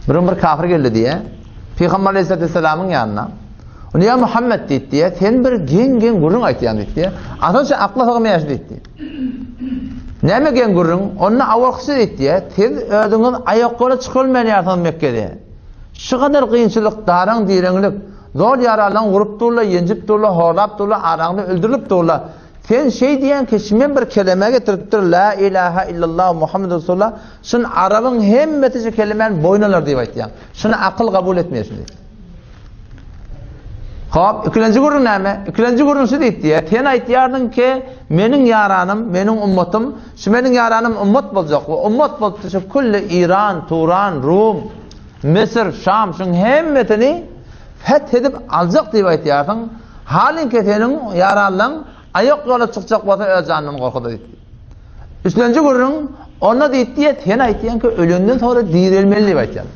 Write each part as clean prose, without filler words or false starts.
Bir gün bir kafir geldi diýe. Pygamber Aleyhisselatü Vesselamyň ýanyna. Ony ýa Muhammed diýdi diýe, sen bir geň-geň gürrüň aýtýaň diýdi diýe. Asyl şu akla sygmaýar diýdi. Näme geň gürrüň? Onda awalkysy diýdi diýe, siz özüňiz aýakgola çykybilmeýärsiňiz Mekgede. Şu gadar kynçylyk, daraň direňlik, zor ýaralaň urup durlar, ýenjip durlar, horlap durlar, araňda öldürilip durlar. Sen şeý diýýäň ki, men bir keleme getiripdir, La ilaha illallah Muhammed Resulullah, şun arabyň hemmesi şu kelemäni boýun alar diýip aýtýaň. Şuny akyl kabul etmeýär şuny. Hop, ikilenji gürrüň näme? Ikilenji gürrüň şu diýip diýýär. Sen aýtýardyň ki, meniň ýaranym, meniň ummatym, şu meniň ýaranym ummat boljak we ummat bolup şu külli Iran, Turan, Rum, Müsür, Şam şuň hemmesini feth edip aljak diýip aýtýarsyň. Halyňki seniň ýaranlaň aýak ýola çykjak bolsa öz janyndan gorkuda diýdi. Üçlenji gürrüň, onda diýdi diýe, sen aýtýaň ki, ölenden soňra direlmeli diýip aýtýaň.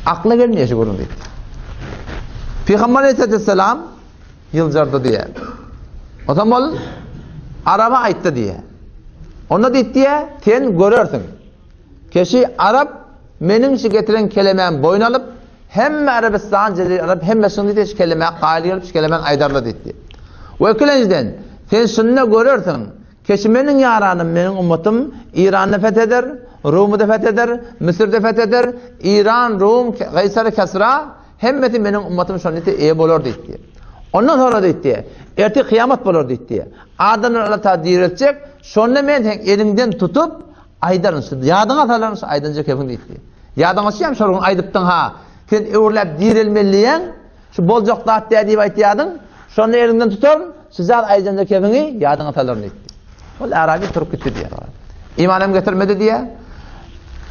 Akla gelmeýär şu gürrüň diýdi. Pygamber aleyhisselam ýyljardy diýe. Onsoň ol araba aýtdy diýe. Onda diýdi diýe, sen görersiň. Keşi arap meniň şu getiren kelemämi boýun alyp, hemme Arabystan, Jezire Arap hemme şuny diýdi, şu kelemä kaýyl gelip, şu kelemäni aýdarlar diýdi. We ikilenjiden, sen şunda görersiň, keşi meniň ýaranym, meniň ummatym Irany feth eder, Rumy-da feth eder, Müsür-de feth eder, Iran, Rum, Gaýsar, Kesra, hemmesi meniň ummatym şony diýdi, eýe bolar diýdi. Ondan soňra diýdi, ertir kyýamat bolar diýdi. Adamlar Allah Taala direltjek, şonda men seň eliňden tutup, Aýdaryn şu, ýadyňa salaryn şu aýdanja kepiň diýipdi. Ýadyňa düşýärmi şol gün aýdypdyň ha, sen öwrüläp direlmeliýäň, şu boljak zat däl diýip aýtýardyň, şonda eliňden tutaryn, şu zat aýdanja kepiňi ýadyňa salaryn diýipdi. Ol Arabi turup gitdi diýýär. Iman hem getirmedi diýýär.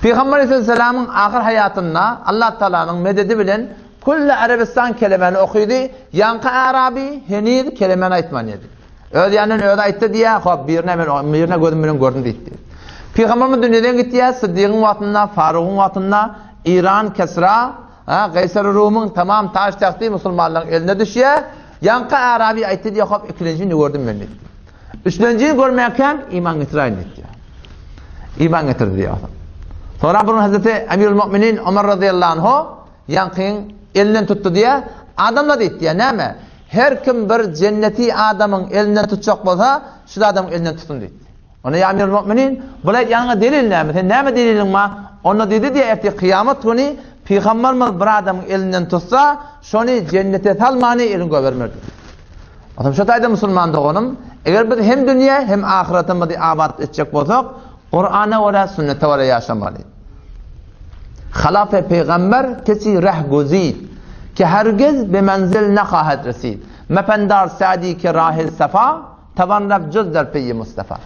Pygamber aleyhisselamyň ahyr haýatynda Allah Taalanyň mededi bilen külli Arabistan kelemäni okydy, ýaňky Arabi heniz kelemäni aýtman edi. Öz ýanyndan özi aýtdy diýýär, hop, birine men birine gözüm bilen gördüm diýipdi. Pygamberimiz dünýeden gitýär, Siddigiň wagtynda, Farugyň wagtynda Iran Kesra, ha, Gaýsar Rumyň tamam taş tagty musulmanlaryň eline düşýär. Ýaňky Arabi aýtdy diýýär, hop, ikilenjini gördüm men diýipdi. Üçlenjini görmäkäm iman getiräýin diýipdi. Iman getirdi diýýär. Sonra bir Hazreti Emirül Mu'minin Ömer radıyallahu anhu Ýaňkyň elinden tutdy diýýär. Adamlar diýip diýýär, näme? Her kim bir jenneti adamyň elinden tutjak bolsa, şu adamyň elinden tutsun diýdi. Onda ýa Emirül Mu'minin, bul aýdýanyňa delil näme? Sen näme deliliň bar? Onda diýdi diýýär, ertir kyýamat güni pygamberimiz bir adamyň elinden tutsa, şony jennete salmany elin goýbermez diýdi. Onsoň şu taýda musulman doganym, eger biz hem dünýä hem ahyretimizi abat etjek bolsak, Kur'ana görä, sünnete görä ýaşamaly. Halaf-e pygamber kesi reh guzid, ki hergiz be menzil nehahed resid. Mependar Sa'di ki rahi safa, tavan raf juz der peyi Mustafa.